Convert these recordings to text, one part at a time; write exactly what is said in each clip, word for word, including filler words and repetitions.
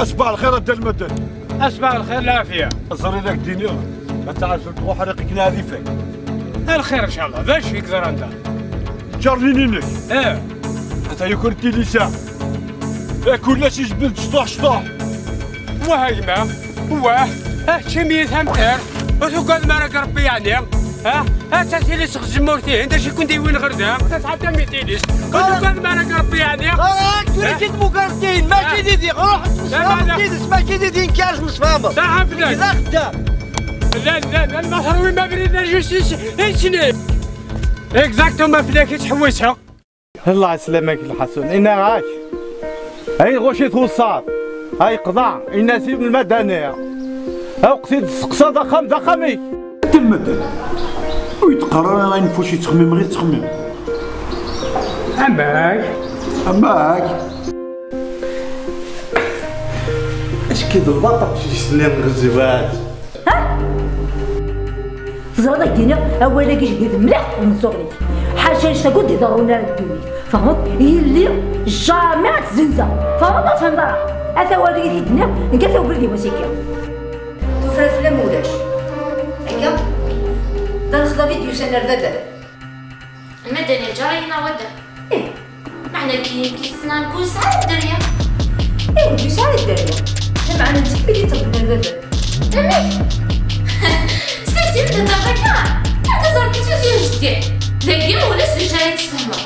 Asbaɣ lxir a Dda Lmadani. Asbaɣ lxir, lɛafya. Ẓer i la k-d-iniɣ, ad tɛejleḍ ɣur ḥriq-ik neɣ ad ifak. Lxir, ncallah. D acu i yeḍran da? Ǧǧernin-inek. Eh. Ata yuker tilisa. Eh, kullec ijbed cṭuḥ cṭuḥ. Wah a gma, wah, ah, ččim-iyi tamtart. Ur tugadem ara deg Rebbi yeɛni? Ha? Ha, ta tili seg tzemmurt-ihin, d acu i ken-d-yewwin ɣer da? Tesɛam tamilt-ines. Ur tugadem ara deg Rebbi yeɛni? Ah, tura i d-mugartin, mačči d idi, ruḥ, la, la, la. Tmesfahmeḍ yid-s, mačči d idi, nekk ara tmesfahmeḍ. Saḥa fell-ak. Nekk d axeddam. Llan, llan, llan ma terwim abrid, d acu i s-, i s-, i s-, exactement fell-ak i ttḥewwiseɣ. Allah yeslam-ak lḥasun, inna-ak. Ay ɣuc-it weṣṣaf, ay qḍeɛ, inna-s Ibn Madani. Awqet-id testeqsaḍ axxam d axxam-ik. Ibn Madani, ur yi-d-qqar ara ayen f wacu i ttxemmimeɣ i ttxemmim. Amek? Amek? Acki d lbaṭel teqcict-nni ɣezziwat. Ha? Teẓriḍ ad k-d-iniɣ awal-agi jbid mliḥ umeẓẓuɣ-ik. Ḥaca annect-agi ur d-iḍerrun ara deg ddunit. Tfehmeḍ? Yelli jamais ad tzenza. Tfehmeḍ neɣ ur tfehmeḍ ara? Ata awal-agi i k-d-nniɣ, nga-t ubrid i wasiki. Tufra fell-am ulac. Akka? D lexḍab i d-yusan ar baba. Lmadani ǧar-iyi neɣ wadda? Ih. Meɛna ki, ki tesna ur yesɛi ara dderya. Ih, ur yesɛi ara dderya. Lameɛna d tikli i ṭelben ar baba. Amek? Sers-iyi-d dda berka. Ad teẓreḍ kif i t-yeǧǧ jeddi. Dagi ulac d acu ara d-tfehmeḍ.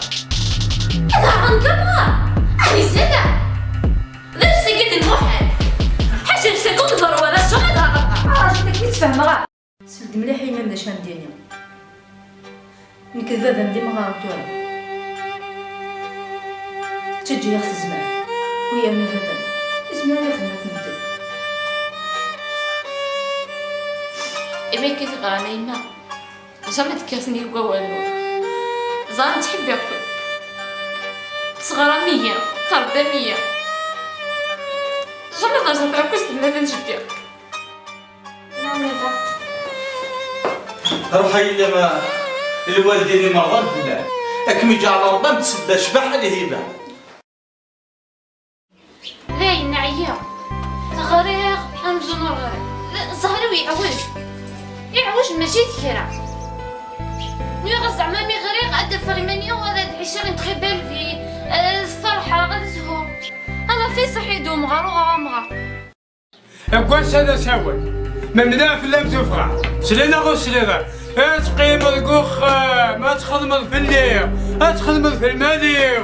Ad aɣen kamra. Ad izala. D acu-agi d lmuḥal. Ḥaca d acu-agi ur d-ḍerru ara, jamais ad aɣen. Ah, acu-agi ur d-tfehmeḍ ara. Sel-d mliḥ i yemma-m d acu ara m-d-iniɣ. Nekk d baba-m d imɣaren tura. Tettaǧǧa-yaɣ tezmert. Wi yerna baba-m, yezmer ad ixdem akken medden. Imi akka i teɣram a yemma, jamais d-kkaten yewwa wallu. Ẓran ttḥibbiɣ-ken. Tesɣram-iyi, trebbam-iyi. Jamais terẓam taɛekkazt n baba n jeddi. Ruḥ a yelli, lwaldin-im rḍan fell-am. Ad kem-iǧɛel Ṛebbi am tsedda, ccbaḥa, lhiba. Dayen, ɛyiɣ. Ɣriɣ amzun ur ɣriɣ. Ẓẓher-iw yeɛwej. Yeɛwej mačči d kra. Nwiɣ zeɛma mi ɣriɣ ad d-afeɣ iman-iw, ad ɛiceɣ une très belle vie, ad ferḥeɣ, ad zhuɣ. Ala fi ṣṣeḥ-iw d umɣar, uɣeɣ amɣar. Deg wass-a d asawen, memleɣ fell-am tuffɣa, sliɣ neɣ ur sliɣ ara. Ad teqqimeḍ deg uxxam, ad txedmeḍ fell-i, ad txedmeḍ f lmal-iw,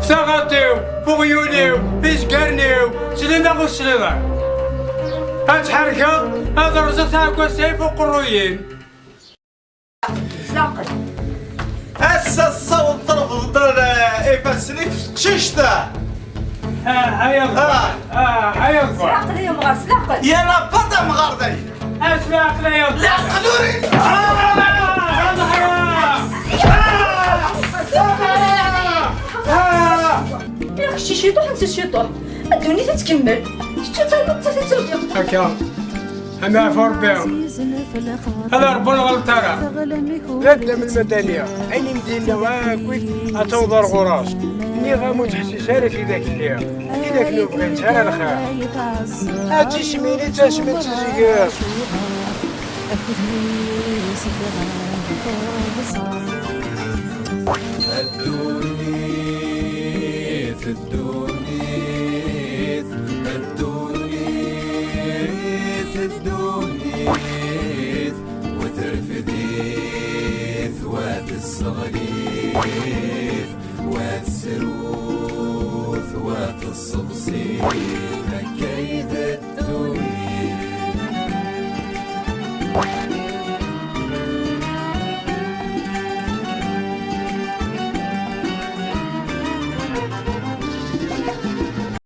f taɣaṭ-iw, f uɣyul-iw, f izgaren-iw, sliɣ neɣ ur sliɣ ara. Ad tḥerkeḍ, ad rẓeɣ taɛekkazt-iw f uqerruy-im. S leɛqel. Ass-a tessaweḍ trefdeḍ, eh, ifassen-ik f teqcict-a. Ah, ay Allah. Ah. Ah, ay Allah. S leɛqel ay amɣar, s leɛqel. Yal abaṭ amɣar dayen. Ah, s leɛqel ay Allah. Leɛqel ur i-, ah! Ah! Ah! Ah! Ah! Kečč ciṭuḥ, netta ciṭuḥ. Ddunit ad tkemmel. Kečč ad taliḍ, nettat ad tali. Akka. Ad neɛfu Rebbi. Ad Rebbi ur nɣelleṭ ara. D addam lmadani. Ayen i m-d-yenna akk ad taweḍ ar ɣur-s. Nniɣ-am ur ttḥessis ara tidak lliɣ. Tidak ur bɣint ara lxir. Ad tismin i ttasment ziger. Ddunit, ddunit, ddunit, ddunit, wa terfed-it, wa tesseɣli-t, wa tesrut, wa tesseḍsi-t, akka i d